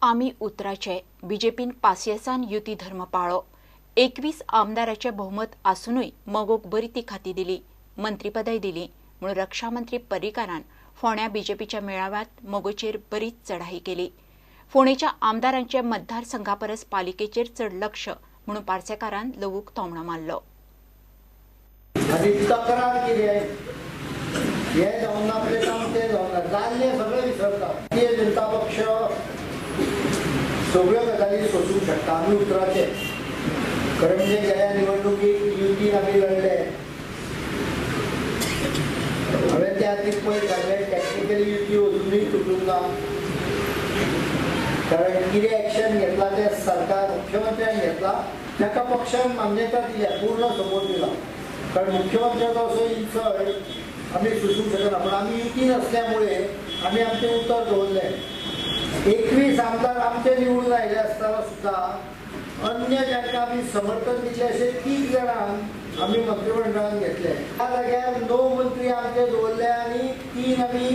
आमी उतराचे बीजेपीन पासियेसान युती धर्म पाळो. 21 आमदाराचे बहुमत आसूनय मगोक बरी ती खाती दिली, मंत्रीपदाय दिली म्हणून रक्षामंत्री पर्रीकारान फोंड्या बीजेपीच्या मेळाव्यात मगोचेर बरीच चढाई केली. फोंडेच्या आमदारांचे मतदारसंघा परस पालिकेचेर चड लक्ष म्हणून पार्सेकारान लवूक थोमणो मारलो. तक्रार कितें हे जावन आपलें काम तें जावन जाल्लें सगळें विसरता. भारतीय जनता पक्ष सगळ्यो गजाली सोसूंक शकता. आमी उतराचे खरें म्हणजे गेल्या निवडणुकीक युतीन आमी लढले. हांवें त्या खातीर पयर सांगलें टॅक्निकली युती अजुनूय तुटूंक ना, कारण कितें एक्शन घेतला तें सरकार मुख्यमंत्र्यान घेतला, ताका पक्षान मान्यता दिल्या, पूर्ण सपोर्ट दिला. कारण मुख्यमंत्र्याचो असो इन्सल्ट आमी सोसूंक शकना, पण आमी युती नासल्यामुळे आमी आमचें उतर दवरलें. 21 आमदार आमचे निवडून आयले आसतना सुद्दां अन्य जांकां आमी समर्थन दिलें अशे 3 जाणांक आमी मंत्रिमंडळान घेतले. त्या जाग्यार 9 मंत्री आमचे दवरले आनी 3 आमी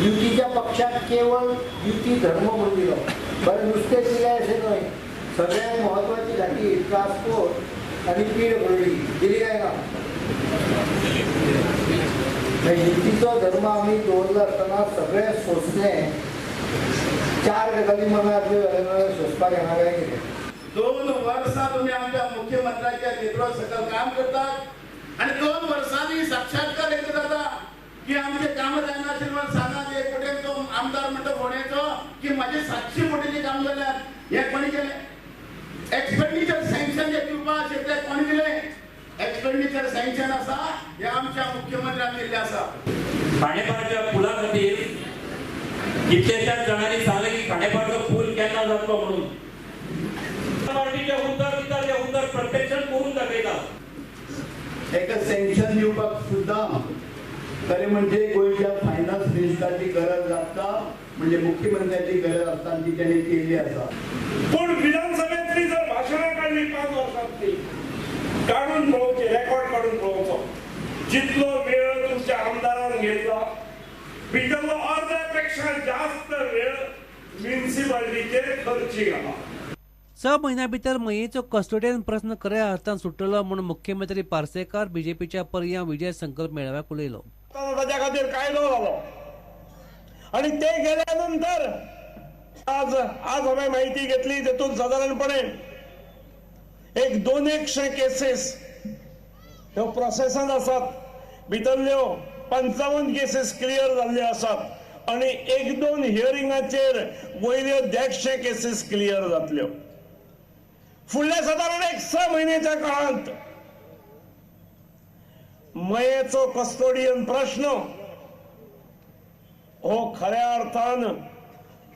युतीच्या पक्षाक केवळ युती धर्म म्हणून दिलो. बरें नुस्तें दिलें अशें न्हय, सगळ्यांत म्हत्वाची घाटी ट्रान्सपोर्ट आनी पीडब्ल्यूडी दिली काय ना. युतीचो धर्म आमी दवरलो आसतना सगळें सोंसलें. 4 गजाली मनात सोंसपाक येना काय कितें. 2 वर्सां तुमी आमच्या मुख्यमंत्र्याच्या नेतृत्वा सकयल काम करतात आनी 2 वर्सांनी साक्षात्कार एक जाता की आमचें काम जायना आशिल्लें म्हणून सांगा. एक वटेन तो आमदार म्हणटा फोंडेचो की म्हाजे 700 कोटीचें काम जाल्यार हें कोणी केलें. एक्सपेंडिचर सँक्शन जे दिवपा आशिल्लें तें कोणी दिलें. एक्सपेंडिचर सँक्शन आसा हें आमच्या मुख्यमंत्र्यान दिल्लें आसा. खांडेपारच्या पुला खातीर कितल्याशाच जाणांनी सांगलें की खांडेपारचो पूल केन्ना जातलो म्हणून. पार्टीचे उतर दिता ते उतर प्रत्यक्षात करून दाखयता. एका सँक्शन दिवपाक सुद्दां खरें म्हणजे गोंयच्या फायनान्स मिनिस्टराची गरज लागता, म्हणजे मुख्यमंत्र्याची गरज आसता ती ताणें केल्ली आसा. पूण विधानसभेंतली जर भाशणां काडली 5 वर्सांतली काडून पळोवची, रेकॉर्ड काडून पळोवचो, जितलो वेळ तुमच्या आमदारान घेतला भितरलो अर्ध्या पेक्षा जास्त वेळ म्युनिसिपालिटीचेर खर्ची घाला. 6 म्हयन्या भितर मयेचो कस्टोडियन प्रस्न खऱ्या अर्थान सुट्टलो म्हणून मुख्यमंत्री पार्सेकार बीजेपीच्या पर्यां विजय संकल्प मेळाव्याक उलयलो. ताच्या खातीर कायदो जालो आनी ते गेल्या नंतर आज आज हांवें माहिती घेतली तेतून सादारणपणे एक 200 केसीस ह्यो प्रोसेसान आसात. भितरल्यो 55 केसीस क्लियर जाल्ल्यो आसात आनी 1-2 हियरिंगाचेर वयल्यो 150 केसीस क्लियर जातल्यो. फुडल्या सादारण एक 6 म्हयन्याच्या काळांत मयेचो कस्टोडियन प्रश्न हो खऱ्या अर्थान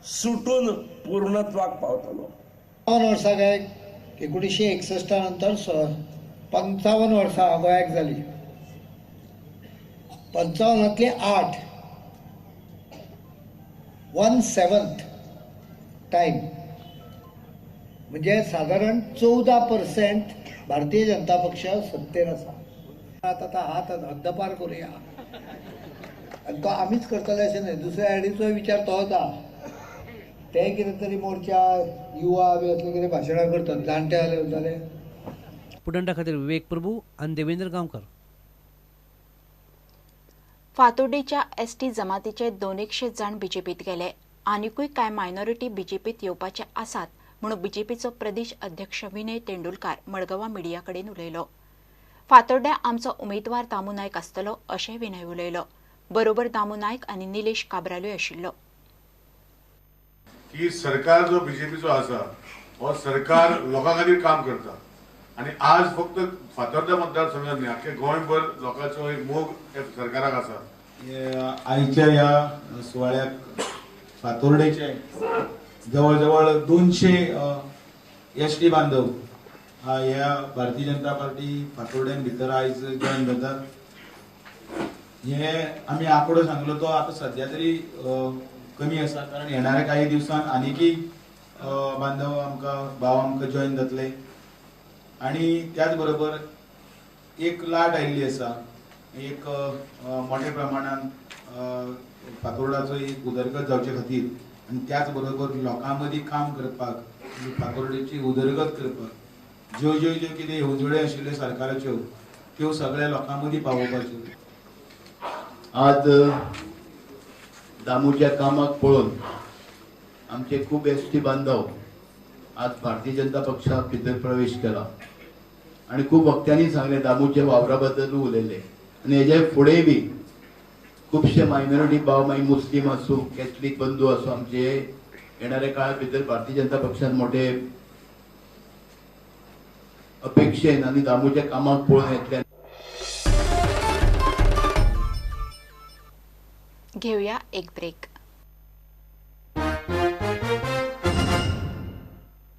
सुटून पूर्णत्वाक पावतलो. 55 वर्सां काय 1961 नंतर 55 वर्सां गोंयाक जाली. 55तले 8 1/7 टायम म्हणजे सादारण 14% भारतीय जनता पक्ष सत्तेर आसा. आतां हात हद्दपार करुया आनी तो आमीच करतले अशें न्हय, दुसऱ्या आयडीचोय विचार तो जाता. ते कितें तरी मोर्चा युवा बी असले कितें भाशणां करतात, जाणटे जाले जाले. पुटंडा खातीर विवेक प्रभू आनी देवेंद्र गांवकर. फातोर्डेच्या एसटी जमातीचे 200 जाण बीजेपीत गेले. आनिकूय कांय मायनॉरिटी बीजेपीत येवपाचे आसात म्हणून बीजेपीचो प्रदेश अध्यक्ष विनय तेंडुलकार मडगांवां मिडिया कडेन उलयलो. फातोर्ड्या आमचो उमेदवार दामू नायक आसतलो अशें विनय उलयलो. बरोबर दामू नायक आनी निलेश काब्रालूय आशिल्लो. की सरकार जो बीजेपीचो आसा हो सरकार लोकां खातीर काम करता आनी आज फक्त फातोर्डा मतदारसंघात न्ही आख्खे गोंयभर लोकांचो एक मोग सरकाराक आसा. आयच्या ह्या सुवाळ्याक फातोर्डेचे जवळ जवळ 200 एस टी बांधव ह्या भारतीय जनता पार्टी फातोर्ड्यान भितर आयज जॉयन जातात. हे आमी आंकडो सांगलो तो आतां सद्या तरी कमी आसा, कारण येणाऱ्या काही दिवसांत आनीकय बांधव आमकां भाव आमकां जॉयन जातले. आनी त्याच बरोबर एक लाट आयिल्ली आसा, एक मोठ्या प्रमाणान फातोर्डाचो एक उदरगत जावचे खातीर आनी त्याच बरोबर लोकां मदीं काम करपाक, फातोर्डेची उदरगत करपाक ज्यो ज्यो ज्यो कितें येवजण्यो आशिल्ल्यो सरकाराच्यो त्यो सगळ्या लोकां मदीं पावोवपाच्यो. आज दामूच्या कामाक पळोवन आमचे खूब एस टी बांधव आज भारतीय जनता पक्षात भितर प्रवेश केला आनी खूब वक्त्यांनी सांगलें दामूच्या वावरा बद्दल उलयले आनी हेजे फुडें बी खुबशे मायनॉरिटी भाव, मागीर मुस्लीम आसूं, कॅथलीक बंधू आसूं, आमचे येणाऱ्या काळा भितर भारतीय जनता पक्षान मोठे अपेक्षेन आनी दामूच्या कामाक पळोवन येतले. घेऊया एक ब्रेक.